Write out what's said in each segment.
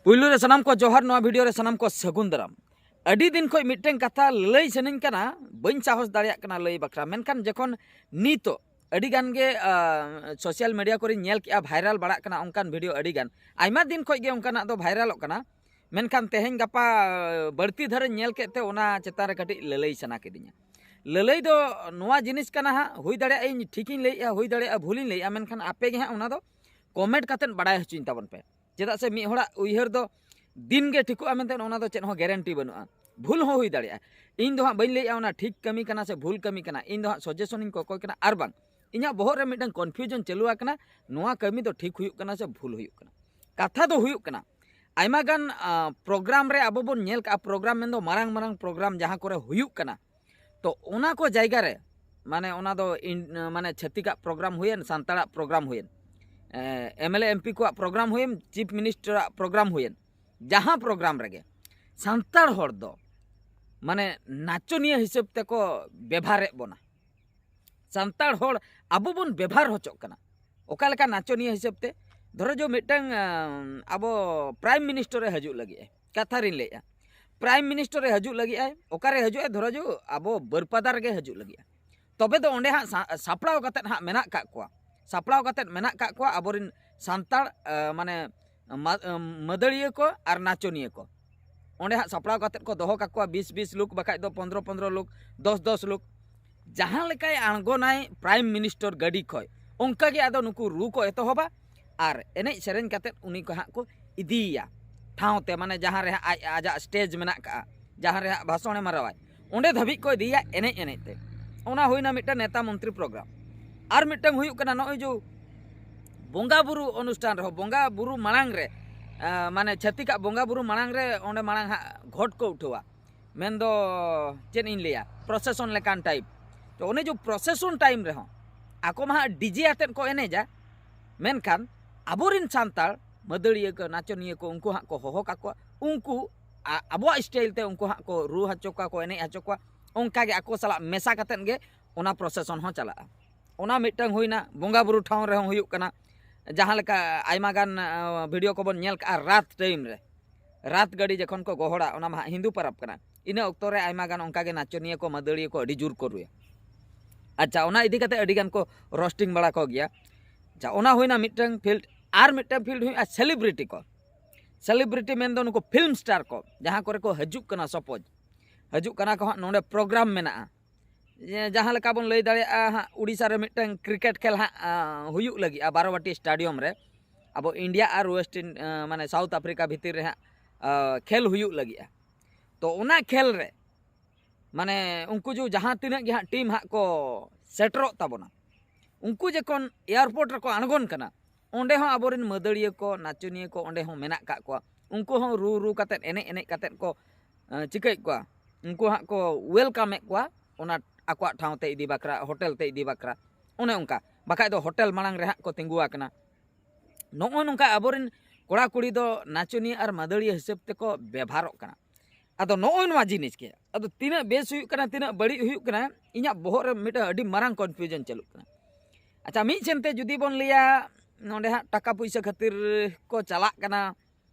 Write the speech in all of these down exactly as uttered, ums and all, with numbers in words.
ᱯᱩᱭᱞᱩ ᱨᱮ ᱥᱟᱱᱟᱢ ᱠᱚ ᱡᱚᱦᱟᱨ, ᱱᱚᱣᱟ ᱵᱷᱤᱰᱤᱭᱳ ᱨᱮ ᱥᱟᱱᱟᱢ ᱠᱚ ᱥᱟᱹᱜᱩᱱ ᱫᱟᱨᱟᱢ᱾ ᱟᱹᱰᱤ ᱫᱤᱱ ᱠᱷᱚᱱ ᱢᱤᱫᱴᱮᱱ ᱠᱟᱛᱷᱟ ᱞᱟᱹᱭ ᱥᱟᱱᱟᱧ ᱠᱟᱱᱟ, ᱵᱟᱹᱧ ᱥᱟᱦᱚᱥ ᱫᱟᱲᱮᱭᱟᱜ ᱠᱟᱱᱟ ᱞᱟᱹᱭ ᱵᱟᱠᱷᱨᱟ, ᱢᱮᱱᱠᱷᱟᱱ ᱡᱚᱠᱷᱚᱱ ᱱᱤᱛᱚᱜ ᱟᱹᱰᱤ ᱜᱟᱱ ᱜᱮ ᱥᱳᱥᱟᱞ ᱢᱤᱰᱤᱭᱟ ᱠᱚᱨᱮᱧ ᱧᱮᱞ ᱠᱮᱜᱼᱟ, ᱵᱷᱟᱭᱨᱟᱞ ᱵᱟᱲᱟᱜ ᱠᱟᱱᱟ ᱚᱱᱠᱟᱱ ᱵᱷᱤᱰᱤᱭᱳ ᱟᱹᱰᱤ ᱜᱟᱱ, ᱟᱭᱢᱟ ᱫᱤᱱ ᱠᱷᱚᱱ ᱜᱮ ᱚᱱᱠᱟᱱᱟᱜ ᱫᱚ ᱵᱷᱟᱭᱨᱟᱞᱚᱜ ᱠᱟᱱᱟ, ᱢᱮᱱᱠᱷᱟᱱ ᱛᱮᱦᱮᱧ ᱜᱟᱯᱟ ᱵᱟᱹᱲᱛᱤ ᱫᱷᱟᱨᱟᱧ ᱧᱮᱞ ᱠᱮᱫ ᱛᱮ ᱚᱱᱟ ᱪᱮᱛᱟᱱ ᱨᱮ ᱠᱟᱹᱴᱤᱡ ᱞᱟᱹᱞᱟᱹᱭ ᱥᱟᱱᱟ ᱠᱤᱫᱤᱧᱟ᱾ ᱞᱟᱹᱞᱟᱹᱭ ᱫᱚ ᱱᱚᱣᱟ ᱡᱤᱱᱤᱥ ᱠᱟᱱᱟ ᱦᱟᱸᱜ, ᱦᱩᱭ ᱫᱟᱲᱮᱭᱟᱜᱼᱟ ᱤᱧ ᱴᱷᱤᱠᱤᱧ ᱞᱟᱹᱭᱮᱜᱼᱟ, ᱦᱩᱭ ᱫᱟᱲᱮᱭᱟᱜᱼᱟ ᱵᱷᱩᱞᱤᱧ ᱞᱟᱹᱭᱮᱜᱼᱟ, ᱢᱮᱱᱠᱷᱟᱱ ᱟᱯᱮ ᱜᱮ ᱦᱟᱸᱜ ᱚᱱᱟ ᱫᱚ ᱠᱚᱢᱮᱱᱴ ᱠᱟᱛᱮᱫ ᱵᱟᱲᱟᱭ ᱦᱚᱪᱚᱧ ᱛᱟᱵᱚᱱ ᱯᱮ᱾ ᱪᱮᱫᱟᱜ ᱥᱮ ᱢᱤᱫ ᱦᱚᱲᱟᱜ ᱩᱭᱦᱟᱹᱨ ᱫᱚ ᱫᱤᱱ ᱜᱮ ᱴᱷᱤᱠᱚᱜᱼᱟ ᱢᱮᱱᱛᱮ ᱚᱱᱟ ᱫᱚ ᱪᱮᱫ ᱦᱚᱸ ᱜᱮᱨᱮᱱᱴᱤ ᱵᱟᱹᱱᱩᱜᱼᱟ, ᱵᱷᱩᱞ ᱦᱚᱸ ᱦᱩᱭ ᱫᱟᱲᱮᱭᱟᱜᱼᱟ᱾ ᱤᱧ ᱫᱚ ᱦᱟᱸᱜ ᱵᱟᱹᱧ ᱞᱟᱹᱭᱮᱜᱼᱟ ᱚᱱᱟ ᱴᱷᱤᱠ ᱠᱟᱹᱢᱤ ᱠᱟᱱᱟ ᱥᱮ ᱵᱷᱩᱞ ᱠᱟᱹᱢᱤ ᱠᱟᱱᱟ, ᱤᱧ ᱫᱚ ᱦᱟᱸᱜ ᱥᱟᱡᱮᱥᱚᱱ ᱤᱧ ᱠᱚᱠᱚᱭ ᱠᱟᱱᱟ, ᱟᱨ ᱵᱟᱝ ᱤᱧᱟᱹᱜ ᱵᱚᱦᱚᱜ ᱨᱮ ᱢᱤᱫᱴᱟᱝ ᱠᱚᱱᱯᱷᱤᱭᱩᱡᱚᱱ ᱪᱟᱹᱞᱩ ᱟᱠᱟᱱᱟ, ᱱᱚᱣᱟ ᱠᱟᱹᱢᱤ ᱫᱚ ᱴᱷᱤᱠ ᱦᱩᱭᱩᱜ ᱠᱟᱱᱟ ᱥᱮ ᱵᱷᱩᱞ ᱦᱩᱭᱩᱜ ᱠᱟᱱᱟ᱾ ᱠᱟᱛᱷᱟ ᱫᱚ ᱦᱩᱭᱩᱜ ᱠᱟᱱᱟ, ᱟᱭᱢᱟ ᱜᱟᱱ ᱯᱨᱳᱜᱨᱟᱢ ᱨᱮ ᱟᱵᱚ ᱵᱚᱱ ᱧᱮᱞ ᱠᱟᱜᱼᱟ, ᱯᱨᱳᱜᱨᱟᱢ ᱢᱮᱱᱫᱚ ᱢᱟᱨᱟᱝ ᱢᱟᱨᱟᱝ ᱯᱨᱳᱜᱨᱟᱢ ᱡᱟᱦᱟᱸ ᱠᱚᱨᱮ ᱦᱩᱭᱩᱜ ᱠᱟᱱᱟ, ᱛᱚ ᱚᱱᱟ ᱠᱚ ᱡᱟᱭᱜᱟ ᱨᱮ ᱢᱟᱱᱮ ᱚᱱᱟ ᱫᱚ ᱤᱱ- ᱢᱟᱱᱮ ᱪᱷᱟᱹᱛᱤᱠᱟᱜ ᱯᱨᱳᱜᱨᱟᱢ ᱦᱩᱭᱮᱱ, ᱥᱟᱱᱛᱟᱲᱟᱜ ᱯᱨᱳᱜᱨᱟᱢ ᱦᱩᱭᱮᱱ, M L A M P ᱠᱚᱣᱟᱜ ᱯᱨᱳᱜᱨᱟᱢ ᱦᱩᱭᱮᱱ, ᱪᱤᱯ ᱢᱤᱱᱤᱥᱴᱟᱨᱟᱜ ᱯᱨᱳᱜᱨᱟᱢ ᱦᱩᱭᱮᱱ, ᱡᱟᱦᱟᱸ ᱯᱨᱳᱜᱨᱟᱢ ᱨᱮᱜᱮ ᱥᱟᱱᱛᱟᱲ ᱦᱚᱲ ᱫᱚ ᱢᱟᱱᱮ ᱱᱟᱪᱚᱱᱤᱭᱟᱹ ᱦᱤᱥᱟᱹᱵ ᱛᱮᱠᱚ ᱵᱮᱵᱷᱟᱨᱮᱫ ᱵᱚᱱᱟ᱾ ᱥᱟᱱᱛᱟᱲ ᱦᱚᱲ ᱟᱵᱚ ᱵᱚᱱ ᱵᱮᱵᱷᱟᱨ ᱦᱚᱪᱚᱜ ᱠᱟᱱᱟ᱾ ᱚᱠᱟ ᱞᱮᱠᱟ ᱱᱟᱪᱚᱱᱤᱭᱟᱹ ᱦᱤᱥᱟᱹᱵ ᱛᱮ? ᱫᱷᱚᱨᱚ ᱡᱚ ᱢᱤᱫᱴᱟᱝ ᱟᱸ, ᱟᱵᱚ ᱯᱨᱟᱭᱤᱢ ᱢᱤᱱᱤᱥᱴᱟᱨ ᱮ ᱦᱤᱡᱩᱜ ᱞᱟᱹᱜᱤᱫ ᱟᱭ, ᱠᱟᱛᱷᱟ ᱨᱤᱧ ᱞᱟᱹᱭᱮᱜᱼᱟ, ᱯᱨᱟᱭᱤᱢ ᱢᱤᱱᱤᱥᱴᱟᱨ ᱮ ᱦᱤᱡᱩᱜ ᱞᱟᱹᱜᱤᱫ ᱟᱭ, ᱚᱠᱟᱨᱮ ᱦᱤᱡᱩᱜ ᱟᱭ? ᱫᱷᱚᱨᱚ ᱡᱚ ᱟᱵᱚ ᱵᱟᱹᱨᱯᱟᱫᱟ ᱨᱮᱜᱮ ᱦᱤᱡᱩᱜ ᱞᱟᱹᱜᱤᱫ ᱟᱭ᱾ ᱛᱚᱵᱮ ᱫᱚ ᱚᱸᱰᱮ ᱦᱟᱸᱜ ᱥᱟ- ᱥᱟᱯᱲᱟᱣ ᱠᱟᱛᱮᱫ ᱦᱟᱸᱜ ᱢᱮᱱᱟᱜ ᱠᱟᱜ ᱠᱚᱣᱟ, ᱥᱟᱯᱲᱟᱣ ᱠᱟᱛᱮᱫ ᱢᱮᱱᱟᱜ ᱠᱟᱜ ᱠᱚᱣᱟ ᱟᱵᱚᱨᱮᱱ ᱥᱟᱱᱛᱟᱲ ᱟᱸ, ᱢᱟᱱᱮ ᱢᱟ- ᱟᱸ, ᱢᱟᱹᱫᱟᱹᱲᱤᱭᱟᱹ ᱠᱚ ᱟᱨ ᱱᱟᱪᱚᱱᱤᱭᱟᱹ ᱠᱚ᱾ ᱚᱸᱰᱮ ᱦᱟᱸᱜ ᱥᱟᱯᱲᱟᱣ ᱠᱟᱛᱮᱫ ᱠᱚ ᱫᱚᱦᱚ ᱠᱟᱠᱚᱣᱟ ᱵᱤᱥ ᱵᱤᱥ ᱞᱳᱠ, ᱵᱟᱠᱷᱟᱡ ᱫᱚ ᱯᱚᱱᱫᱽᱨᱚ ᱯᱚᱱᱫᱽᱨᱚ ᱞᱳᱠ, ᱫᱚᱥ ᱫᱚᱥ ᱞᱳᱠ᱾ ᱡᱟᱦᱟᱸ ᱞᱮᱠᱟᱭ ᱟᱬᱜᱚᱱᱟᱭ ᱯᱨᱟᱭᱤᱢ ᱢᱤᱱᱤᱥᱴᱟᱨ ᱜᱟᱹᱰᱤ ᱠᱷᱚᱡ, ᱚᱱᱠᱟ ᱜᱮ ᱟᱫᱚ ᱱᱩᱠᱩ ᱨᱩ ᱠᱚ ᱮᱛᱚᱦᱚᱵᱟ ᱟᱨ ᱮᱱᱮᱡ ᱥᱮᱨᱮᱧ ᱠᱟᱛᱮᱫ ᱩᱱᱤ ᱠᱚ ᱦᱟᱸᱜ ᱠᱚ ᱤᱫᱤᱭᱮᱭᱟ ᱴᱷᱟᱶ ᱛᱮ, ᱢᱟᱱᱮ ᱡᱟᱦᱟᱸ ᱨᱮ ᱦᱟᱸᱜ ᱟᱡ ᱟᱡᱟᱜ ᱥᱴᱮᱡᱽ ᱢᱮᱱᱟᱜ ᱠᱟᱜᱼᱟ, ᱡᱟᱦᱟᱸ ᱨᱮ ᱦᱟᱸᱜ ᱵᱷᱟᱥᱚᱬᱮ ᱢᱟᱨᱟᱣᱟᱭ, ᱚᱸᱰᱮ ᱫᱷᱟᱹᱵᱤᱡ ᱠᱚ ᱤᱫᱤᱭᱟ ᱮᱱᱮᱡ ᱮᱱᱮᱡ ᱛᱮ᱾ ᱚᱱᱟ ᱦᱩᱭᱱᱟ ᱢᱤᱫᱴᱟᱝ ᱱᱮᱛᱟ ᱢᱚᱱᱛᱨᱤ ᱯᱨᱳᱜᱨᱟᱢ᱾ ᱟᱨ ᱢᱤᱫᱴᱟᱝ ᱦᱩᱭᱩᱜ ᱠᱟᱱᱟ ᱱᱚᱜᱼᱚᱭ ᱡᱮ ᱵᱚᱸᱜᱟ ᱵᱩᱨᱩ ᱚᱱᱩᱥᱴᱷᱟᱱ ᱨᱮᱦᱚᱸ, ᱵᱚᱸᱜᱟ ᱵᱩᱨᱩ ᱢᱟᱲᱟᱝ ᱨᱮ, ᱟᱸ, ᱢᱟᱱᱮ ᱪᱷᱟᱹᱛᱤᱠᱟᱜ ᱵᱚᱸᱜᱟ ᱵᱩᱨᱩ ᱢᱟᱲᱟᱝ ᱨᱮ ᱚᱸᱰᱮ ᱢᱟᱲᱟᱝ ᱦᱟᱸᱜ ᱜᱷᱚᱴ ᱠᱚ ᱩᱴᱷᱟᱹᱣᱟ, ᱢᱮᱱᱫᱚ ᱪᱮᱫ ᱤᱧ ᱞᱟᱹᱭᱟ, ᱯᱨᱚᱥᱮᱥᱚᱱ ᱞᱮᱠᱟᱱ ᱴᱟᱭᱤᱯ᱾ ᱛᱚ ᱚᱱᱮ ᱡᱮ ᱯᱨᱚᱥᱮᱥᱚᱱ ᱴᱟᱭᱤᱢ ᱨᱮᱦᱚᱸ ᱟᱠᱚ ᱢᱟ ᱦᱟᱸᱜ ᱰᱤᱡᱮ ᱟᱛᱮᱫ ᱠᱚ ᱮᱱᱮᱡᱟ, ᱢᱮᱱᱠᱷᱟᱱ ᱟᱵᱚᱨᱮᱱ ᱥᱟᱱᱛᱟᱲ ᱢᱟᱹᱫᱟᱹᱲᱤᱭᱟᱹ ᱠᱚ, ᱱᱟᱪᱚᱱᱤᱭᱟᱹ ᱠᱚ, ᱩᱱᱠᱩ ᱦᱟᱸᱜ ᱠᱚ ᱦᱚᱦᱚ ᱠᱟᱠᱚᱣᱟ, ᱩᱱᱠᱩ ᱟ- ᱟᱵᱚᱣᱟᱜ ᱥᱴᱟᱭᱤᱞ ᱛᱮ ᱩᱱᱠᱩ ᱦᱟᱸᱜ ᱠᱚ ᱨᱩ ᱦᱚᱪᱚ ᱠᱚᱣᱟ, ᱠᱚ ᱮᱱᱮᱡ ᱦᱚᱪᱚ ᱠᱚᱣᱟ᱾ ᱚᱱᱠᱟ ᱜᱮ ᱟᱠᱚ ᱥᱟᱞᱟᱜ ᱢᱮᱥᱟ ᱠᱟᱛᱮᱫ ᱜᱮ ᱚᱱᱟ ᱯᱨᱚᱥᱮᱥᱚᱱ ᱦᱚᱸ ᱪᱟᱞᱟᱜᱼᱟ᱾ ᱚᱱᱟ ᱢᱤᱫᱴᱟᱝ ᱦᱩᱭᱱᱟ, ᱵᱚᱸᱜᱟ ᱵᱩᱨᱩ ᱴᱷᱟᱶ ᱨᱮᱦᱚᱸ ᱦᱩᱭᱩᱜ ᱠᱟᱱᱟ᱾ ᱡᱟᱦᱟᱸ ᱞᱮᱠᱟ ᱟᱭᱢᱟ ᱜᱟᱱ ᱵᱷᱤᱰᱤᱭᱳ ᱠᱚᱵᱚᱱ ᱧᱮᱞ ᱠᱟᱜᱼᱟ ᱨᱟᱛ ᱴᱟᱭᱤᱢ ᱨᱮ, ᱨᱟᱛ ᱜᱟᱹᱰᱤ ᱡᱚᱠᱷᱚᱱ ᱠᱚ ᱜᱚᱦᱚᱲᱟ, ᱚᱱᱟ ᱢᱟ ᱦᱟᱸᱜ ᱦᱤᱱᱫᱩ ᱯᱚᱨᱚᱵᱽ ᱠᱟᱱᱟ, ᱤᱱᱟᱹ ᱚᱠᱛᱚ ᱨᱮ ᱟᱭᱢᱟ ᱜᱟᱱ ᱚᱱᱠᱟ ᱜᱮ ᱱᱟᱪᱚᱱᱤᱭᱟᱹ ᱠᱚ, ᱢᱟᱹᱫᱟᱹᱲᱤᱭᱟᱹ ᱠᱚ ᱟᱹᱰᱤ ᱡᱳᱨ ᱠᱚ ᱨᱩᱭᱟ᱾ ᱟᱪᱪᱷᱟ, ᱚᱱᱟ ᱤᱫᱤ ᱠᱟᱛᱮ ᱟᱹᱰᱤ ᱜᱟᱱ ᱠᱚ ᱨᱳᱥᱴᱤᱝ ᱵᱟᱲᱟ ᱠᱚ ᱜᱮᱭᱟ᱾ ᱟᱪᱪᱷᱟ, ᱚᱱᱟ ᱦᱩᱭᱱᱟ ᱢᱤᱫᱴᱟᱝ ᱯᱷᱤᱞᱰ᱾ ᱟᱨ ᱢᱤᱫᱴᱟᱝ ᱯᱷᱤᱞᱰ ᱦᱩᱭᱩᱜᱼᱟ ᱥᱮᱞᱤᱵᱨᱤᱴᱤ ᱠᱚ᱾ ᱥᱮᱞᱤᱵᱨᱤᱴᱤ ᱢᱮᱱᱫᱚ ᱱᱩᱠᱩ ᱯᱷᱤᱞᱢ ᱥᱴᱟᱨ ᱠᱚ, ᱡᱟᱦᱟᱸ ᱠᱚᱨᱮ ᱠᱚ ᱦᱤᱡᱩᱜ ᱠᱟᱱᱟ, ᱥᱟᱯᱳᱡᱽ ᱦᱤᱡᱩᱜ ᱠᱟᱱᱟ ᱠᱚ ᱦᱟᱸᱜ, ᱱᱚᱰᱮ ᱯᱨᱳᱜᱨᱟᱢ ᱢᱮᱱᱟᱜᱼᱟ᱾ ᱡᱮ ᱡᱟᱦᱟᱸ ᱞᱮᱠᱟ ᱵᱚᱱ ᱞᱟᱹᱭ ᱫᱟᱲᱮᱭᱟᱜᱼᱟ ᱦᱟᱸᱜ, ᱩᱰᱤᱥᱟ ᱨᱮ ᱢᱤᱫᱴᱟᱝ ᱠᱨᱤᱠᱮᱴ ᱠᱷᱮᱞ ᱦᱟᱸᱜ ᱦᱩᱭᱩᱜ ᱞᱟᱹᱜᱤᱫᱼᱟ ᱵᱟᱨᱚᱵᱟᱴᱤ ᱥᱴᱮᱰᱤᱭᱟᱢ ᱨᱮ, ᱟᱵᱚ ᱤᱱᱰᱤᱭᱟ ᱟᱨ ᱳᱭᱮᱥᱴ ᱤᱱ- ᱢᱟᱱᱮ ᱥᱟᱣᱩᱛᱷ ᱟᱯᱷᱨᱤᱠᱟ ᱵᱷᱤᱛᱤᱨ ᱨᱮ ᱦᱟᱸᱜ ᱠᱷᱮᱞ ᱦᱩᱭᱩᱜ ᱞᱟᱹᱜᱤᱫᱼᱟ᱾ ᱛᱚ ᱚᱱᱟ ᱠᱷᱮᱞ ᱨᱮ ᱢᱟᱱᱮ ᱩᱱᱠᱩ ᱡᱚ ᱡᱟᱦᱟᱸ ᱛᱤᱱᱟᱹᱜ ᱜᱮ ᱦᱟᱸᱜ ᱴᱤᱢ ᱦᱟᱸᱜ ᱠᱚ ᱥᱮᱴᱮᱨᱚᱜ ᱛᱟᱵᱚᱱᱟ, ᱩᱱᱠᱩ ᱡᱚᱠᱷᱚᱱ ᱮᱭᱟᱨᱯᱳᱨᱴ ᱨᱮᱠᱚ ᱟᱬᱜᱚᱱ ᱠᱟᱱᱟ, ᱚᱸᱰᱮ ᱦᱚᱸ ᱟᱵᱚᱨᱮᱱ ᱢᱟᱹᱫᱟᱹᱲᱤᱭᱟᱹ ᱠᱚ, ᱱᱟᱪᱚᱱᱤᱭᱟᱹ ᱠᱚ ᱚᱸᱰᱮ ᱦᱚᱸ ᱢᱮᱱᱟᱜ ᱠᱟᱜ ᱠᱚᱣᱟ᱾ ᱩᱱᱠᱩ ᱦᱚᱸ ᱨᱩ ᱨᱩ ᱠᱟᱛᱮᱫ, ᱮᱱᱮᱡ ᱮᱱᱮᱡ ᱠᱟᱛᱮᱫ ᱠᱚ ᱪᱤᱠᱟᱹᱭᱮᱫ ᱠᱚᱣᱟ, ᱩᱱᱠᱩ ᱦᱟᱸᱜ ᱠᱚ ᱣᱮᱞᱠᱟᱢᱮᱫ ᱠᱚᱣᱟ ᱚᱱᱟ ᱟᱠᱚᱣᱟᱜ ᱴᱷᱟᱶ ᱛᱮ ᱤᱫᱤ ᱵᱟᱠᱷᱨᱟ, ᱦᱳᱴᱮᱞ ᱛᱮ ᱤᱫᱤ ᱵᱟᱠᱷᱨᱟ, ᱚᱱᱮ ᱚᱱᱠᱟ᱾ ᱵᱟᱠᱷᱟᱡ ᱫᱚ ᱦᱳᱴᱮᱞ ᱢᱟᱲᱟᱝ ᱨᱮ ᱦᱟᱸᱜ ᱠᱚ ᱛᱤᱸᱜᱩ ᱟᱠᱟᱱᱟ᱾ ᱱᱚᱜᱼᱚ ᱱᱚᱝᱠᱟ ᱟᱵᱚᱨᱮᱱ ᱠᱚᱲᱟ ᱠᱩᱲᱤ ᱫᱚ ᱱᱟᱪᱚᱱᱤᱭᱟᱹ ᱟᱨ ᱢᱟᱹᱫᱟᱹᱲᱤᱭᱟᱹ ᱦᱤᱥᱟᱹᱵ ᱛᱮᱠᱚ ᱵᱮᱵᱷᱟᱨᱚᱜ ᱠᱟᱱᱟ᱾ ᱟᱫᱚ ᱱᱚᱜᱼᱚ ᱱᱚᱣᱟ ᱡᱤᱱᱤᱥ ᱜᱮ, ᱟᱫᱚ ᱛᱤᱱᱟᱹᱜ ᱵᱮᱥ ᱦᱩᱭᱩᱜ ᱠᱟᱱᱟ, ᱛᱤᱱᱟᱹᱜ ᱵᱟᱹᱲᱤᱡ ᱦᱩᱭᱩᱜ ᱠᱟᱱᱟ, ᱤᱧᱟᱹᱜ ᱵᱚᱦᱚᱜ ᱨᱮ ᱢᱤᱫᱴᱟᱝ ᱟᱹᱰᱤ ᱢᱟᱨᱟᱝ ᱠᱚᱱᱯᱷᱤᱭᱩᱡᱚᱱ ᱪᱟᱹᱞᱩᱜ ᱠᱟᱱᱟ᱾ ᱟᱪᱪᱷᱟ, ᱢᱤᱫ ᱥᱮᱱ ᱛᱮ ᱡᱩᱫᱤ ᱵᱚᱱ ᱞᱟᱹᱭᱟ, ᱱᱚᱰᱮ ᱦᱟᱸᱜ ᱴᱟᱠᱟ ᱯᱩᱭᱥᱟᱹ ᱠᱷᱟᱹᱛᱤᱨ ᱠᱚ ᱪᱟᱞᱟᱜ ᱠᱟᱱᱟ,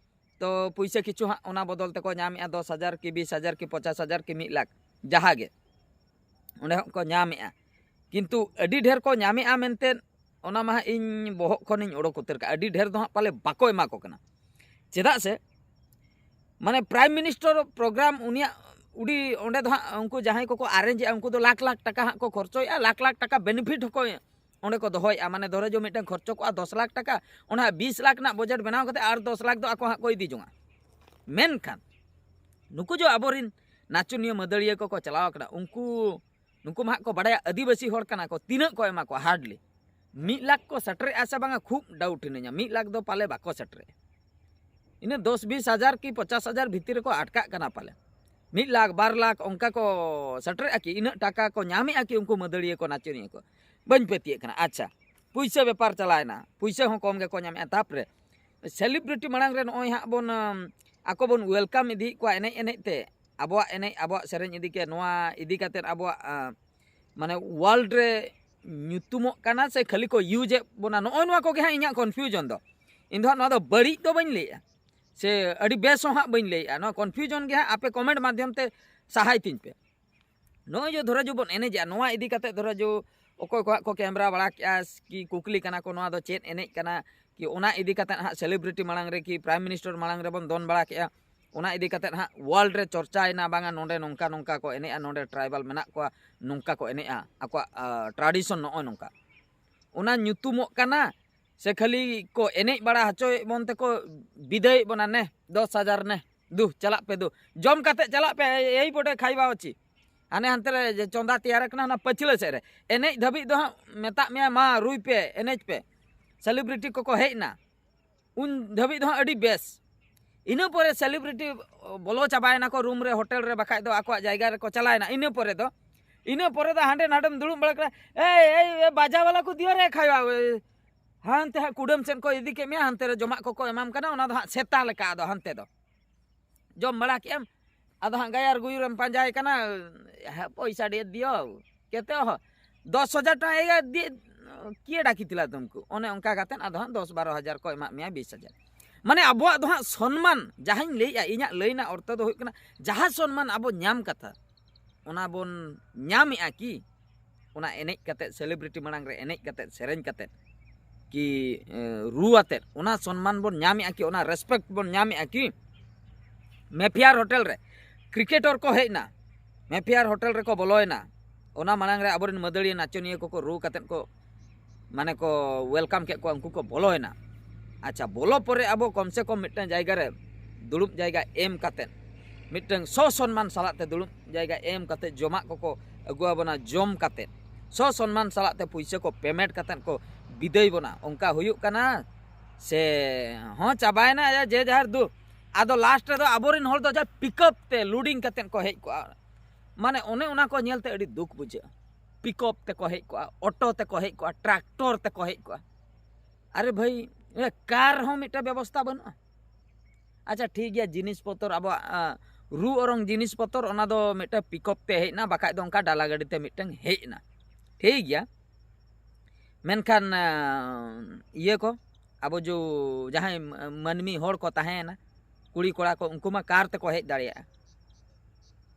ᱛᱚ ᱯᱩᱭᱥᱟᱹ ᱠᱤᱪᱷᱩ ᱦᱟᱸᱜ ᱚᱱᱟ ᱵᱚᱫᱚᱞ ᱛᱮᱠᱚ ᱧᱟᱢᱮᱜᱼᱟ ᱫᱚᱥ ᱦᱟᱡᱟᱨ ᱠᱤ ᱵᱤᱥ ᱦᱟᱡᱟᱨ ᱠᱤ ᱯᱚᱧᱪᱟᱥ ᱦᱟᱡᱟᱨ ᱠᱤ ᱢᱤᱫ ᱞᱟᱠᱷ, ᱡᱟᱦᱟᱸ ᱜᱮ ᱚᱸᱰᱮ ᱦᱚᱸ ᱠᱚ ᱧᱟᱢᱮᱜᱼᱟ᱾ ᱠᱤᱱᱛᱩ ᱟᱹᱰᱤ ᱰᱷᱮᱨ ᱠᱚ ᱧᱟᱢᱮᱜᱼᱟ ᱢᱮᱱᱛᱮ ᱚᱱᱟ ᱢᱟ ᱦᱟᱸᱜ ᱤᱧ ᱵᱚᱦᱚᱜ ᱠᱷᱚᱱᱤᱧ ᱚᱰᱚᱠ ᱩᱛᱟᱹᱨ ᱠᱟᱜᱼᱟ, ᱟᱹᱰᱤ ᱰᱷᱮᱨ ᱫᱚ ᱦᱟᱸᱜ ᱯᱟᱞᱮ ᱵᱟᱠᱚ ᱮᱢᱟ ᱠᱚ ᱠᱟᱱᱟ᱾ ᱪᱮᱫᱟᱜ ᱥᱮ ᱢᱟᱱᱮ ᱯᱨᱟᱭᱤᱢ ᱢᱤᱱᱤᱥᱴᱟᱨ ᱯᱨᱳᱜᱨᱟᱢ ᱩᱱᱤᱭᱟᱜ ᱩᱰᱤ ᱚᱸᱰᱮ ᱫᱚ ᱦᱟᱸᱜ ᱩᱱᱠᱩ ᱡᱟᱦᱟᱸᱭ ᱠᱚᱠᱚ ᱟᱨᱮᱧᱡᱮᱜᱼᱟ, ᱩᱱᱠᱩ ᱫᱚ ᱞᱟᱠᱷ ᱞᱟᱠᱷ ᱴᱟᱠᱟ ᱦᱟᱸᱜ ᱠᱚ ᱠᱷᱚᱨᱪᱚᱭᱮᱜᱼᱟ, ᱞᱟᱠᱷ ᱞᱟᱠᱷ ᱴᱟᱠᱟ ᱵᱮᱱᱤᱯᱷᱤᱴ ᱦᱚᱸᱠᱚ ᱚᱸᱰᱮ ᱠᱚ ᱫᱚᱦᱚᱭᱮᱜᱼᱟ᱾ ᱢᱟᱱᱮ ᱫᱷᱚᱨᱮ ᱡᱚ ᱢᱤᱫᱴᱟᱝ ᱠᱷᱚᱨᱪᱚ ᱠᱚᱜᱼᱟ ᱫᱚᱥ ᱞᱟᱠᱷ ᱴᱟᱠᱟ, ᱚᱱᱟ ᱵᱤᱥ ᱞᱟᱠᱷ ᱨᱮᱱᱟᱜ ᱵᱚᱡᱮᱴ ᱵᱮᱱᱟᱣ ᱠᱟᱛᱮ ᱟᱨ ᱫᱚᱥ ᱞᱟᱠᱷ ᱫᱚ ᱟᱠᱚ ᱦᱟᱸᱜ ᱠᱚ ᱤᱫᱤ ᱡᱚᱝᱟ᱾ ᱢᱮᱱᱠᱷᱟᱱ ᱱᱩᱠᱩ ᱡᱚ ᱟᱵᱚᱨᱤᱱ ᱱᱟᱪᱚᱱᱤᱭᱟᱹ ᱢᱟᱹᱫᱟᱹᱲᱤᱭᱟᱹ ᱠᱚᱠᱚ ᱪᱟᱞᱟᱣ ᱠᱟᱱᱟ, ᱩᱱᱠᱩ, ᱱᱩᱠᱩ ᱢᱟ ᱦᱟᱸᱜ ᱠᱚ ᱵᱟᱲᱟᱭᱟ ᱟᱹᱫᱤᱵᱟᱹᱥᱤ ᱦᱚᱲ ᱠᱟᱱᱟ ᱠᱚ, ᱛᱤᱱᱟᱹᱜ ᱠᱚ ᱮᱢᱟ ᱠᱚᱣᱟ? ᱦᱟᱨᱰᱞᱤ ᱢᱤᱫ ᱞᱟᱠᱷ ᱠᱚ ᱥᱮᱴᱮᱨᱮᱜᱼᱟ ᱥᱮ ᱵᱟᱝᱟ, ᱠᱷᱩᱵ ᱰᱟᱣᱩᱴ ᱦᱤᱱᱟᱹᱧᱟ᱾ ᱢᱤᱫ ᱞᱟᱠᱷ ᱫᱚ ᱯᱟᱞᱮ ᱵᱟᱠᱚ ᱥᱮᱴᱮᱨᱮᱜᱼᱟ᱾ ᱤᱱᱟᱹ ᱫᱚᱥ ᱵᱤᱥ ᱦᱟᱡᱟᱨ ᱠᱤ ᱯᱚᱧᱪᱟᱥ ᱦᱟᱡᱟᱨ ᱵᱷᱤᱛᱤᱨ ᱨᱮᱠᱚ ᱟᱴᱠᱟᱜ ᱠᱟᱱᱟ ᱯᱟᱞᱮ᱾ ᱢᱤᱫ ᱞᱟᱠᱷ, ᱵᱟᱨ ᱞᱟᱠᱷ ᱚᱱᱠᱟ ᱠᱚ ᱥᱮᱴᱮᱨᱮᱜᱼᱟ ᱠᱤ? ᱤᱱᱟᱹᱜ ᱴᱟᱠᱟ ᱠᱚ ᱧᱟᱢᱮᱜᱼᱟ ᱠᱤ ᱩᱱᱠᱩ ᱢᱟᱹᱫᱟᱹᱲᱤᱭᱟᱹ ᱠᱚ, ᱱᱟᱪᱚᱱᱤᱭᱟᱹ ᱠᱚ? ᱵᱟᱹᱧ ᱯᱟᱹᱛᱭᱟᱹᱜ ᱠᱟᱱᱟ᱾ ᱟᱪᱪᱷᱟ, ᱯᱩᱭᱥᱟᱹ ᱵᱮᱯᱟᱨ ᱪᱟᱞᱟᱣᱮᱱᱟ, ᱯᱩᱭᱥᱟᱹ ᱦᱚᱸ ᱠᱚᱢ ᱜᱮᱠᱚ ᱧᱟᱢᱮᱜᱼᱟ᱾ ᱛᱟᱯᱚᱨᱮ ᱥᱮᱞᱤᱵᱨᱤᱴᱤ ᱢᱟᱲᱟᱝ ᱨᱮ ᱱᱚᱜᱼᱚᱭ ᱦᱟᱸᱜ ᱵᱚᱱ, ᱟᱸ, ᱟᱠᱚ ᱵᱚᱱ ᱣᱮᱞᱠᱟᱢ ᱤᱫᱤᱭᱮᱫ ᱠᱚᱣᱟ ᱮᱱᱮᱡ ᱮᱱᱮᱡ ᱛᱮ, ᱟᱵᱚᱣᱟᱜ ᱮᱱᱮᱡ, ᱟᱵᱚᱣᱟᱜ ᱥᱮᱨᱮᱧ ᱤᱫᱤ ᱠᱮ, ᱱᱚᱣᱟ ᱤᱫᱤ ᱠᱟᱛᱮᱫ ᱟᱵᱚᱣᱟᱜ, ᱟᱸ, ᱢᱟᱱᱮ ᱣᱟᱨᱞᱰ ᱨᱮ ᱧᱩᱛᱩᱢᱚᱜ ᱠᱟᱱᱟ ᱥᱮ ᱠᱷᱟᱹᱞᱤ ᱠᱚ ᱤᱭᱩᱡᱮᱫ ᱵᱚᱱᱟ? ᱱᱚᱜᱼᱚᱭ ᱱᱚᱣᱟ ᱠᱚᱜᱮ ᱦᱟᱸᱜ ᱤᱧᱟᱹᱜ ᱠᱚᱱᱯᱷᱤᱭᱩᱡᱚᱱ ᱫᱚ᱾ ᱤᱧ ᱫᱚ ᱦᱟᱸᱜ ᱱᱚᱣᱟ ᱫᱚ ᱵᱟᱹᱲᱤᱡ ᱫᱚ ᱵᱟᱹᱧ ᱞᱟᱹᱭᱮᱜᱼᱟ, ᱥᱮ ᱟᱹᱰᱤ ᱵᱮᱥ ᱦᱚᱸ ᱦᱟᱸᱜ ᱵᱟᱹᱧ ᱞᱟᱹᱭᱮᱜᱼᱟ᱾ ᱱᱚᱣᱟ ᱠᱚᱱᱯᱷᱤᱭᱩᱡᱚᱱ ᱜᱮ ᱦᱟᱸᱜ ᱟᱯᱮ ᱠᱚᱢᱮᱱᱴ ᱢᱟᱫᱽᱫᱷᱚᱢ ᱛᱮ ᱥᱟᱦᱟᱭ ᱛᱤᱧ ᱯᱮ᱾ ᱱᱚᱜᱼᱚᱭ ᱡᱮ ᱫᱷᱚᱨᱚ ᱡᱚ ᱵᱚᱱ ᱮᱱᱮᱡᱮᱜᱼᱟ, ᱱᱚᱣᱟ ᱤᱫᱤ ᱠᱟᱛᱮ ᱫᱷᱚᱨᱚ ᱡᱚ ᱚᱠᱚᱭ ᱠᱚ ᱦᱟᱸᱜ ᱠᱚ ᱠᱮᱢᱨᱟ ᱵᱟᱲᱟ ᱠᱮᱜᱼᱟ ᱠᱤ ᱠᱩᱠᱞᱤ ᱠᱟᱱᱟ ᱠᱚ, ᱱᱚᱣᱟ ᱫᱚ ᱪᱮᱫ ᱮᱱᱮᱡ ᱠᱟᱱᱟ ᱠᱤ, ᱚᱱᱟ ᱤᱫᱤ ᱠᱟᱛᱮ ᱦᱟᱸᱜ ᱥᱮᱞᱤᱵᱨᱤᱴᱤ ᱢᱟᱲᱟᱝ ᱨᱮ ᱠᱤ ᱯᱨᱟᱭᱤᱢ ᱢᱤᱱᱤᱥᱴᱟᱨ ᱢᱟᱲᱟᱝ ᱨᱮᱵᱚᱱ ᱫᱚᱱ ᱵᱟᱲᱟ ᱠᱮᱜᱼᱟ, ᱚᱱᱟ ᱤᱫᱤ ᱠᱟᱛᱮ ᱦᱟᱸᱜ ᱣᱟᱨᱞᱰ ᱨᱮ ᱪᱚᱨᱪᱟᱭᱮᱱᱟ, ᱵᱟᱝᱟ ᱱᱚᱰᱮ ᱱᱚᱝᱠᱟ ᱱᱚᱝᱠᱟ ᱠᱚ ᱮᱱᱮᱡᱼᱟ, ᱱᱚᱰᱮ ᱴᱨᱟᱭᱵᱟᱞ ᱢᱮᱱᱟᱜ ᱠᱚᱣᱟ, ᱱᱚᱝᱠᱟ ᱠᱚ ᱮᱱᱮᱡᱼᱟ, ᱟᱠᱚᱣᱟᱜ ᱴᱨᱟᱰᱤᱥᱚᱱ ᱱᱚᱜᱼᱚᱭ ᱱᱚᱝᱠᱟ᱾ ᱚᱱᱟ ᱧᱩᱛᱩᱢᱚᱜ ᱠᱟᱱᱟ ᱥᱮ ᱠᱷᱟᱹᱞᱤ ᱠᱚ ᱮᱱᱮᱡ ᱵᱟᱲᱟ ᱦᱚᱪᱚᱭᱮᱫ ᱵᱚᱱ ᱛᱮᱠᱚ ᱵᱤᱫᱟᱹᱭᱮᱫ ᱵᱚᱱᱟ? ᱱᱮ ᱫᱚᱥ ᱦᱟᱡᱟᱨ ᱱᱮ, ᱫᱩ ᱪᱟᱞᱟᱜ ᱯᱮ, ᱫᱩ ᱡᱚᱢ ᱠᱟᱛᱮ ᱪᱟᱞᱟᱜ ᱯᱮ, ᱮᱭ ᱵᱚᱴᱮ ᱠᱷᱟᱭᱵᱟ ᱚᱪᱤ᱾ ᱦᱟᱱᱮ ᱦᱟᱱᱛᱮ ᱨᱮ ᱡᱮ ᱪᱚᱸᱫᱟ ᱛᱮᱭᱟᱨ ᱟᱠᱟᱱᱟ, ᱚᱱᱟ ᱯᱟᱹᱪᱷᱞᱟᱹ ᱥᱮᱫ ᱨᱮ ᱮᱱᱮᱡ ᱫᱷᱟᱹᱵᱤᱡ ᱫᱚ ᱦᱟᱸᱜ ᱢᱮᱛᱟᱜ ᱢᱮᱭᱟ, ᱢᱟ ᱨᱩᱭ ᱯᱮ, ᱮᱱᱮᱡ ᱯᱮ᱾ ᱥᱮᱞᱤᱵᱨᱤᱴᱤ ᱠᱚᱠᱚ ᱦᱮᱡ ᱮᱱᱟ, ᱩᱱ ᱫᱷᱟᱹᱵᱤᱡ ᱫᱚ ᱦᱟᱸᱜ ᱟᱹᱰᱤ ᱵᱮᱥ᱾ ᱤᱱᱟᱹ ᱯᱚᱨᱮ ᱥᱮᱞᱤᱵᱨᱤᱴᱤ ᱵᱚᱞᱚ ᱪᱟᱵᱟᱭᱮᱱᱟ ᱠᱚ ᱨᱩᱢ ᱨᱮ, ᱦᱳᱴᱮᱞ ᱨᱮ, ᱵᱟᱠᱷᱟᱡ ᱫᱚ ᱟᱠᱚᱣᱟᱜ ᱡᱟᱭᱜᱟ ᱨᱮᱠᱚ ᱪᱟᱞᱟᱣᱮᱱᱟ᱾ ᱤᱱᱟᱹ ᱯᱚᱨᱮ ᱫᱚ, ᱤᱱᱟᱹ ᱯᱚᱨᱮ ᱫᱚ ᱦᱟᱸᱰᱮ ᱱᱟᱰᱮᱢ ᱫᱩᱲᱩᱵ ᱵᱟᱲᱟ ᱠᱟᱱᱟ, ᱮᱭ ᱮᱭ ᱮᱭ, ᱵᱟᱡᱟ ᱵᱟᱞᱟ ᱠᱚ ᱫᱤᱭᱚ ᱨᱮ ᱠᱷᱟᱭᱟ, ᱦᱟᱱᱛᱮ ᱦᱟᱸᱜ ᱠᱩᱰᱟᱹᱢ ᱥᱮᱫ ᱠᱚ ᱤᱫᱤ ᱠᱮᱫ ᱢᱮᱭᱟ, ᱦᱟᱱᱛᱮ ᱨᱮ ᱡᱚᱢᱟᱜ ᱠᱚᱠᱚ ᱮᱢᱟᱢ ᱠᱟᱱᱟ, ᱚᱱᱟ ᱫᱚ ᱦᱟᱸᱜ ᱥᱮᱛᱟ ᱞᱮᱠᱟ᱾ ᱟᱫᱚ ᱦᱟᱱᱛᱮ ᱫᱚ ᱡᱚᱢ ᱵᱟᱲᱟ ᱠᱮᱜ ᱟᱢ, ᱟᱫᱚ ᱦᱟᱸᱜ ᱜᱟᱭᱟᱨ ᱜᱩᱭᱩᱨᱮᱢ ᱯᱟᱸᱡᱟᱭᱮ ᱠᱟᱱᱟ, ᱦᱮᱸ, ᱯᱚᱭᱥᱟ ᱰᱷᱮᱨ ᱫᱤᱭᱳ, ᱠᱮᱛᱮ ᱦᱚ, ᱫᱚᱥ ᱦᱟᱡᱟᱨ ᱴᱟᱠᱟ ᱮᱭᱟ ᱫᱤᱭᱮ, ᱠᱤᱭᱮ ᱰᱟᱠᱤ ᱛᱤᱞᱟ ᱛᱩᱢᱠᱩ᱾ ᱚᱱᱮ ᱚᱱᱠᱟ ᱠᱟᱛᱮᱫ ᱟᱫᱚ ᱦᱟᱸᱜ ᱫᱚᱥ ᱵᱟᱨᱚ ᱦᱟᱡᱟᱨ ᱠᱚ ᱮᱢᱟᱜ ᱢᱮᱭᱟ, ᱵᱤᱥ ᱦᱟᱡᱟᱨ᱾ ᱢᱟᱱᱮ ᱟᱵᱚᱣᱟᱜ ᱫᱚ ᱦᱟᱸᱜ ᱥᱚᱱᱢᱟᱱ, ᱡᱟᱦᱟᱸᱧ ᱞᱟᱹᱭᱮᱜᱼᱟ, ᱤᱧᱟᱹᱜ ᱞᱟᱹᱭ ᱨᱮᱱᱟᱜ ᱚᱨᱛᱷᱚ ᱫᱚ ᱦᱩᱭᱩᱜ ᱠᱟᱱᱟ, ᱡᱟᱦᱟᱸ ᱥᱚᱱᱢᱟᱱ ᱟᱵᱚ ᱧᱟᱢ ᱠᱟᱛᱷᱟ, ᱚᱱᱟ ᱵᱚᱱ ᱧᱟᱢᱮᱜᱼᱟ ᱠᱤ? ᱚᱱᱟ ᱮᱱᱮᱡ ᱠᱟᱛᱮᱫ, ᱥᱮᱞᱤᱵᱨᱤᱴᱤ ᱢᱟᱲᱟᱝ ᱨᱮ ᱮᱱᱮᱡ ᱠᱟᱛᱮᱫ, ᱥᱮᱨᱮᱧ ᱠᱟᱛᱮᱫ ᱠᱤ, ᱮ, ᱨᱩ ᱟᱛᱮᱫ ᱚᱱᱟ ᱥᱚᱱᱢᱟᱱ ᱵᱚᱱ ᱧᱟᱢᱮᱜᱼᱟ ᱠᱤ? ᱚᱱᱟ ᱨᱮᱥᱯᱮᱠᱴ ᱵᱚᱱ ᱧᱟᱢᱮᱜᱼᱟ ᱠᱤ? ᱢᱮᱯᱷᱮᱭᱟᱨ ᱦᱳᱴᱮᱞ ᱨᱮ ᱠᱨᱤᱠᱮᱴᱚᱨ ᱠᱚ ᱦᱮᱡ ᱮᱱᱟ, ᱢᱮᱯᱷᱮᱭᱟᱨ ᱦᱳᱴᱮᱞ ᱨᱮᱠᱚ ᱵᱚᱞᱚᱭᱮᱱᱟ, ᱚᱱᱟ ᱢᱟᱲᱟᱝ ᱨᱮ ᱟᱵᱚᱨᱮᱱ ᱢᱟᱹᱫᱟᱹᱲᱤᱭᱟᱹ ᱱᱟᱪᱚᱱᱤᱭᱟᱹ ᱠᱚᱠᱚ ᱨᱩ ᱠᱟᱛᱮᱫ ᱠᱚ, ᱢᱟᱱᱮ ᱠᱚ ᱣᱮᱞᱠᱟᱢ ᱠᱮᱫ ᱠᱚᱣᱟ, ᱩᱱᱠᱩ ᱠᱚ ᱵᱚᱞᱚᱭᱮᱱᱟ᱾ ᱟᱪᱪᱷᱟ, ᱵᱚᱞᱚ ᱯᱚᱨᱮ ᱟᱵᱚ ᱠᱚᱢ ᱥᱮ ᱠᱚᱢ ᱢᱤᱫᱴᱟᱝ ᱡᱟᱭᱜᱟ ᱨᱮ ᱫᱩᱲᱩᱵ ᱡᱟᱭᱜᱟ ᱮᱢ ᱠᱟᱛᱮᱫ, ᱢᱤᱫᱴᱟᱝ ᱥᱚᱥᱚᱱᱢᱟᱱ ᱥᱟᱞᱟᱜ ᱛᱮ ᱫᱩᱲᱩᱵ ᱡᱟᱭᱜᱟ ᱮᱢ ᱠᱟᱛᱮᱫ, ᱡᱚᱢᱟᱜ ᱠᱚᱠᱚ ᱟᱹᱜᱩ ᱟᱵᱚᱱᱟ, ᱡᱚᱢ ᱠᱟᱛᱮᱫ ᱥᱚᱥᱚᱱᱢᱟᱱ ᱥᱟᱞᱟᱜ ᱛᱮ ᱯᱩᱭᱥᱟᱹ ᱠᱚ ᱯᱮᱢᱮᱱᱴ ᱠᱟᱛᱮᱫ ᱠᱚ ᱵᱤᱫᱟᱹᱭ ᱵᱚᱱᱟ, ᱚᱱᱠᱟ ᱦᱩᱭᱩᱜ ᱠᱟᱱᱟ ᱥᱮ? ᱦᱚᱸ, ᱪᱟᱵᱟᱭᱮᱱᱟ ᱟᱭᱟᱜ ᱡᱮ ᱡᱟᱦᱟᱨ ᱫᱩᱠ᱾ ᱟᱫᱚ ᱞᱟᱥᱴ ᱨᱮᱫᱚ ᱟᱵᱚᱨᱮᱱ ᱦᱚᱲ ᱫᱚ ᱡᱟ ᱯᱤᱠᱟᱯ ᱛᱮ ᱞᱳᱰᱤᱝ ᱠᱟᱛᱮᱫ ᱠᱚ ᱦᱮᱡ ᱠᱚᱜᱼᱟ᱾ ᱢᱟᱱᱮ ᱚᱱᱮ ᱚᱱᱟ ᱠᱚ ᱧᱮᱞᱛᱮ ᱟᱹᱰᱤ ᱫᱩᱠ ᱵᱩᱡᱷᱟᱹᱜᱼᱟ᱾ ᱯᱤᱠᱟᱯ ᱛᱮᱠᱚ ᱦᱮᱡ ᱠᱚᱜᱼᱟ, ᱚᱴᱳ ᱛᱮᱠᱚ ᱦᱮᱡ ᱠᱚᱜᱼᱟ, ᱴᱨᱟᱠᱴᱚᱨ ᱛᱮᱠᱚ ᱦᱮᱡ ᱠᱚᱜᱼᱟ᱾ ᱟᱨᱮ ᱵᱷᱟᱹᱭ, ᱠᱟᱨ ᱦᱚᱸ ᱢᱤᱫᱴᱟᱝ ᱵᱮᱵᱚᱥᱛᱷᱟ ᱵᱟᱹᱱᱩᱜᱼᱟ᱾ ᱟᱪᱪᱷᱟ, ᱴᱷᱤᱠ ᱜᱮᱭᱟ, ᱡᱤᱱᱤᱥ ᱯᱚᱛᱚᱨ ᱟᱵᱚᱣᱟᱜ, ᱟ, ᱨᱩ ᱚᱨᱚᱝ ᱡᱤᱱᱤᱥ ᱯᱚᱛᱚᱨ, ᱚᱱᱟ ᱫᱚ ᱢᱤᱫᱴᱟᱝ ᱯᱤᱠᱟᱯ ᱛᱮ ᱦᱮᱡ ᱮᱱᱟ, ᱵᱟᱠᱷᱟᱡ ᱫᱚ ᱚᱱᱠᱟ ᱰᱟᱞᱟ ᱜᱟᱹᱰᱤ ᱛᱮ ᱢᱤᱫᱴᱟᱝ ᱦᱮᱡ ᱮᱱᱟ, ᱴᱷᱤᱠ ᱜᱮᱭᱟ᱾ ᱢᱮᱱᱠᱷᱟᱱ ᱤᱭᱟᱹ ᱠᱚ, ᱟᱵᱚ ᱡᱚ ᱡᱟᱦᱟᱸᱭ ᱢᱟᱹᱱᱢᱤ ᱦᱚᱲ ᱠᱚ ᱛᱟᱦᱮᱸᱭᱮᱱᱟ, ᱠᱩᱲᱤ ᱠᱚᱲᱟ ᱠᱚ, ᱩᱱᱠᱩ ᱢᱟ ᱠᱟᱨ ᱛᱮᱠᱚ ᱦᱮᱡ ᱫᱟᱲᱮᱭᱟᱜᱼᱟ᱾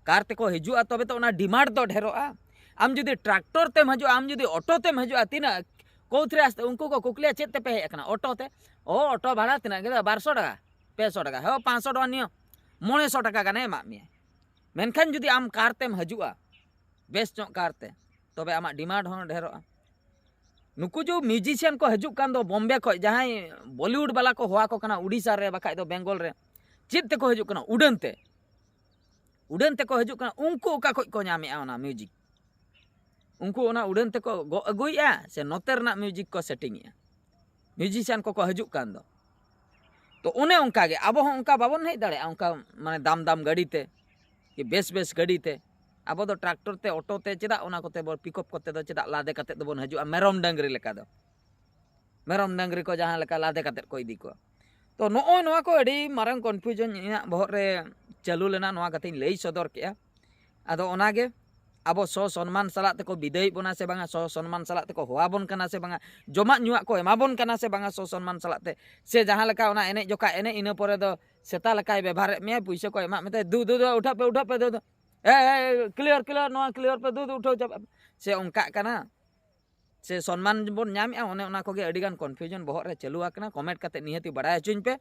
ᱠᱟᱨ ᱛᱮᱠᱚ ᱦᱤᱡᱩᱜᱼᱟ, ᱛᱚᱵᱮ ᱛᱚ ᱚᱱᱟ ᱰᱤᱢᱟᱱᱰ ᱫᱚ ᱰᱷᱮᱨᱚᱜᱼᱟ᱾ ᱟᱢ ᱡᱩᱫᱤ ᱴᱨᱟᱠᱴᱚᱨ ᱛᱮᱢ ᱦᱤᱡᱩᱜᱼᱟ, ᱟᱢ ᱡᱩᱫᱤ ᱚᱴᱳ ᱛᱮᱢ ᱦᱤᱡᱩᱜᱼᱟ, ᱛᱤᱱᱟᱹᱜ ᱠᱳᱛᱷᱨᱮ ᱟᱥᱛᱮ ᱩᱱᱠᱩ ᱠᱚ ᱠᱩᱠᱞᱤᱭᱟ, "ᱪᱮᱫ ᱛᱮᱯᱮ ᱦᱮᱡ ᱟᱠᱟᱱᱟ?" "ᱚᱴᱳ ᱛᱮ?" "ᱚ, ᱚᱴᱳ ᱵᱷᱟᱲᱟ ᱛᱤᱱᱟᱹᱜ ᱠᱮᱫᱟ?" "ᱵᱟᱨᱥᱚ ᱴᱟᱠᱟ, ᱯᱮᱥᱚ ᱴᱟᱠᱟ, ᱦᱮᱸ, ᱯᱟᱸᱪᱥᱚ ᱴᱟᱠᱟ ᱱᱤᱭᱚ, ᱢᱚᱬᱮ ᱥᱚ ᱴᱟᱠᱟ ᱜᱟᱱᱮ ᱮᱢᱟᱜ ᱢᱮᱭᱟ᱾ ᱢᱮᱱᱠᱷᱟᱱ ᱡᱩᱫᱤ ᱟᱢ ᱠᱟᱨ ᱛᱮᱢ ᱦᱤᱡᱩᱜᱼᱟ, ᱵᱮᱥ ᱧᱚᱜ ᱠᱟᱨ ᱛᱮ, ᱛᱚᱵᱮ ᱟᱢᱟᱜ ᱰᱤᱢᱟᱱᱰ ᱦᱚᱸ ᱰᱷᱮᱨᱚᱜᱼᱟ᱾ ᱱᱩᱠᱩ ᱡᱮ ᱢᱤᱣᱡᱤᱥᱤᱭᱟᱱ ᱠᱚ ᱦᱤᱡᱩᱜ ᱠᱟᱱ ᱫᱚ ᱵᱚᱢᱵᱮ ᱠᱷᱚᱡ, ᱡᱟᱦᱟᱸᱭ ᱵᱚᱞᱤᱣᱩᱰ ᱵᱟᱞᱟ ᱠᱚ ᱦᱚᱦᱚ ᱟᱠᱚ ᱠᱟᱱᱟ ᱩᱰᱤᱥᱟ ᱨᱮ, ᱵᱟᱠᱷᱟᱡ ᱫᱚ ᱵᱮᱝᱜᱚᱞ ᱨᱮ, ᱪᱮᱫ ᱛᱮᱠᱚ ᱦᱤᱡᱩᱜ ᱠᱟᱱᱟ? ᱩᱰᱟᱹᱱ ᱛᱮ᱾ ᱩᱰᱟᱹᱱ ᱛᱮᱠᱚ ᱦᱤᱡᱩᱜ ᱠᱟᱱᱟ, ᱩᱱᱠᱩ ᱚᱠᱟ ᱠᱷᱚᱡ ᱠᱚ ᱧᱟᱢᱮᱜᱼᱟ ᱚᱱᱟ ᱢᱤᱣᱡᱤᱠ? ᱩᱱᱠᱩ ᱚᱱᱟ ᱩᱰᱟᱹᱱ ᱛᱮᱠᱚ ᱜᱚᱜ ᱟᱹᱜᱩᱭᱮᱜᱼᱟ ᱥᱮ ᱱᱚᱛᱮ ᱨᱮᱱᱟᱜ ᱢᱤᱣᱡᱤᱠ ᱠᱚ ᱥᱮᱴᱤᱝ ᱮᱜᱼᱟ? ᱢᱤᱣᱡᱤᱥᱤᱭᱟᱱ ᱠᱚᱠᱚ ᱦᱤᱡᱩᱜ ᱠᱟᱱ ᱫᱚ, ᱛᱚ ᱚᱱᱮ ᱚᱱᱠᱟ ᱜᱮ ᱟᱵᱚ ᱦᱚᱸ ᱚᱱᱠᱟ ᱵᱟᱵᱚᱱ ᱦᱮᱡ ᱫᱟᱲᱮᱭᱟᱜᱼᱟ, ᱚᱱᱠᱟ ᱢᱟᱱᱮ ᱫᱟᱢ ᱫᱟᱢ ᱜᱟᱹᱰᱤ ᱛᱮ, ᱠᱤ ᱵᱮᱥ ᱵᱮᱥ ᱜᱟᱹᱰᱤ ᱛᱮ᱾ ᱟᱵᱚ ᱫᱚ ᱴᱨᱟᱠᱴᱚᱨ ᱛᱮ, ᱚᱴᱳ ᱛᱮ, ᱪᱮᱫᱟᱜ ᱚᱱᱟ ᱠᱚᱛᱮ ᱵᱚᱱ, ᱯᱤᱠᱚᱯ ᱠᱚᱛᱮ ᱫᱚ ᱪᱮᱫᱟᱜ ᱞᱟᱫᱮ ᱠᱟᱛᱮ ᱫᱚᱵᱚᱱ ᱦᱤᱡᱩᱜᱼᱟ ᱢᱮᱨᱚᱢ ᱰᱟᱹᱝᱨᱤ ᱞᱮᱠᱟ ᱫᱚ? ᱢᱮᱨᱚᱢ ᱰᱟᱹᱝᱨᱤ ᱠᱚ ᱡᱟᱦᱟᱸ ᱞᱮᱠᱟ ᱞᱟᱫᱮ ᱠᱟᱛᱮ ᱠᱚ ᱤᱫᱤ ᱠᱚᱣᱟ᱾ ᱛᱚ ᱱᱚᱜᱼᱚᱭ ᱱᱚᱣᱟ ᱠᱚ ᱟᱹᱰᱤ ᱢᱟᱨᱟᱝ ᱠᱚᱱᱯᱷᱤᱭᱩᱡᱚᱱ ᱤᱧᱟᱹᱜ ᱵᱚᱦᱚᱜ ᱨᱮ ᱪᱟᱹᱞᱩ ᱞᱮᱱᱟ, ᱱᱚᱣᱟ ᱠᱟᱛᱷᱟᱧ ᱞᱟᱹᱭ ᱥᱚᱫᱚᱨ ᱠᱮᱜᱼᱟ᱾ ᱟᱫᱚ ᱚᱱᱟᱜᱮ ᱟᱵᱚ ᱥᱚ ᱥᱚᱱᱢᱟᱱ ᱥᱟᱞᱟᱜ ᱛᱮᱠᱚ ᱵᱤᱫᱟᱹᱭᱮᱫ ᱵᱚᱱᱟ ᱥᱮ ᱵᱟᱝᱟ, ᱥᱚ ᱥᱚᱱᱢᱟᱱ ᱥᱟᱞᱟᱜ ᱛᱮᱠᱚ ᱦᱚᱦᱚ ᱟᱵᱚᱱ ᱠᱟᱱᱟ ᱥᱮ ᱵᱟᱝᱟ, ᱡᱚᱢᱟᱜ ᱧᱩᱣᱟᱜ ᱠᱚ ᱮᱢᱟ ᱵᱚᱱ ᱠᱟᱱᱟ ᱥᱮ ᱵᱟᱝᱟ ᱥᱚ ᱥᱚᱱᱢᱟᱱ ᱥᱟᱞᱟᱜ ᱛᱮ, ᱥᱮ ᱡᱟᱦᱟᱸ ᱞᱮᱠᱟ ᱚᱱᱟ ᱮᱱᱮᱡ ᱡᱚᱠᱷᱟᱡ ᱮᱱᱮᱡ, ᱤᱱᱟᱹ ᱯᱚᱨᱮ ᱫᱚ ᱥᱮᱛᱟ ᱞᱮᱠᱟᱭ ᱵᱮᱵᱷᱟᱨᱮᱫ ᱢᱮᱭᱟ, ᱯᱩᱭᱥᱟᱹ ᱠᱚ ᱮᱢᱟᱜ ᱢᱮᱛᱮ, "ᱫᱩ, ᱫᱩ, ᱫᱩ, ᱩᱴᱷᱟᱹᱜ ᱯᱮ, ᱩᱴᱷᱟᱹᱜ ᱯᱮ, ᱫᱩ, ᱫᱩ, ᱮ, ᱮ, ᱠᱞᱤᱭᱟᱨ, ᱠᱞᱤᱭᱟᱨ, ᱱᱚᱣᱟ ᱠᱞᱤᱭᱟᱨ ᱯᱮ, ᱫᱩ, ᱫᱩ, ᱩᱴᱷᱟᱹᱣ ᱪᱟᱵᱟᱜ ᱯᱮ", ᱥᱮ ᱚᱱᱠᱟᱜ ᱠᱟᱱᱟ? ᱥᱮ ᱥᱚᱱᱢᱟᱱ ᱵᱚᱱ ᱧᱟᱢᱮᱜᱼᱟ? ᱚᱱᱮ ᱚᱱᱟ ᱠᱚᱜᱮ ᱟᱹᱰᱤᱜᱟᱱ ᱠᱚᱱᱯᱷᱤᱭᱩᱡᱚᱱ ᱵᱚᱦᱚᱜ ᱨᱮ ᱪᱟᱹᱞᱩ ᱟᱠᱟᱱᱟ᱾ ᱠᱚᱢᱮᱱᱴ ᱠᱟᱛᱮ ᱱᱤᱦᱟᱹᱛᱤ ᱵᱟᱲᱟᱭ ᱦᱚᱪᱚᱧ ᱯᱮ᱾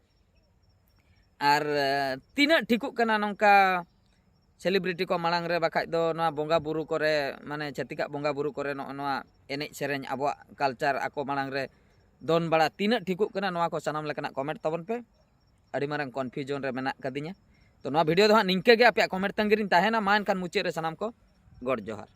ᱟᱨ ᱮ, ᱛᱤᱱᱟᱹᱜ ᱴᱷᱤᱠᱚᱜ ᱠᱟᱱᱟ ᱱᱚᱝᱠᱟ ᱥᱮᱞᱤᱵᱨᱤᱴᱤ ᱠᱚ ᱢᱟᱲᱟᱝ ᱨᱮ, ᱵᱟᱠᱷᱟᱡ ᱫᱚ ᱱᱚᱣᱟ ᱵᱚᱸᱜᱟ ᱵᱩᱨᱩ ᱠᱚᱨᱮ, ᱢᱟᱱᱮ ᱪᱷᱟᱹᱛᱤᱠᱟᱜ ᱵᱚᱸᱜᱟ ᱵᱩᱨᱩ ᱠᱚᱨᱮ ᱱᱚᱜᱼᱚ ᱱᱚᱣᱟ ᱮᱱᱮᱡ ᱥᱮᱨᱮᱧ ᱟᱵᱚᱣᱟᱜ ᱠᱟᱞᱪᱟᱨ ᱟᱠᱚ ᱢᱟᱲᱟᱝ ᱨᱮ ᱫᱚᱱ ᱵᱟᱲᱟ, ᱛᱤᱱᱟᱹᱜ ᱴᱷᱤᱠᱚᱜ ᱠᱟᱱᱟ, ᱱᱚᱣᱟ ᱠᱚ ᱥᱟᱱᱟᱢ ᱞᱮᱠᱟᱱᱟᱜ ᱠᱚᱢᱮᱱᱴ ᱛᱟᱵᱚᱱ ᱯᱮ᱾ ᱟᱹᱰᱤ ᱢᱟᱨᱟᱝ ᱠᱚᱱᱯᱷᱤᱭᱩᱡᱚᱱ ᱨᱮ ᱢᱮᱱᱟᱜ ᱠᱟᱫᱤᱧᱟ᱾ ᱛᱚ ᱱᱚᱣᱟ ᱵᱷᱤᱰᱤᱭᱳ ᱫᱚ ᱦᱟᱸᱜ ᱱᱤᱝᱠᱟᱹ ᱜᱮ, ᱟᱯᱮᱭᱟᱜ ᱠᱚᱢᱮᱱᱴ ᱛᱟᱺᱜᱤ ᱨᱤᱧ ᱛᱟᱦᱮᱱᱟ᱾ ᱢᱟ ᱮᱱᱠᱷᱟᱱ ᱢᱩᱪᱟᱹᱫ ᱨᱮ ᱥᱟᱱᱟᱢ ᱠᱚ ᱜᱚᱰ ᱡᱚᱦᱟᱨ᱾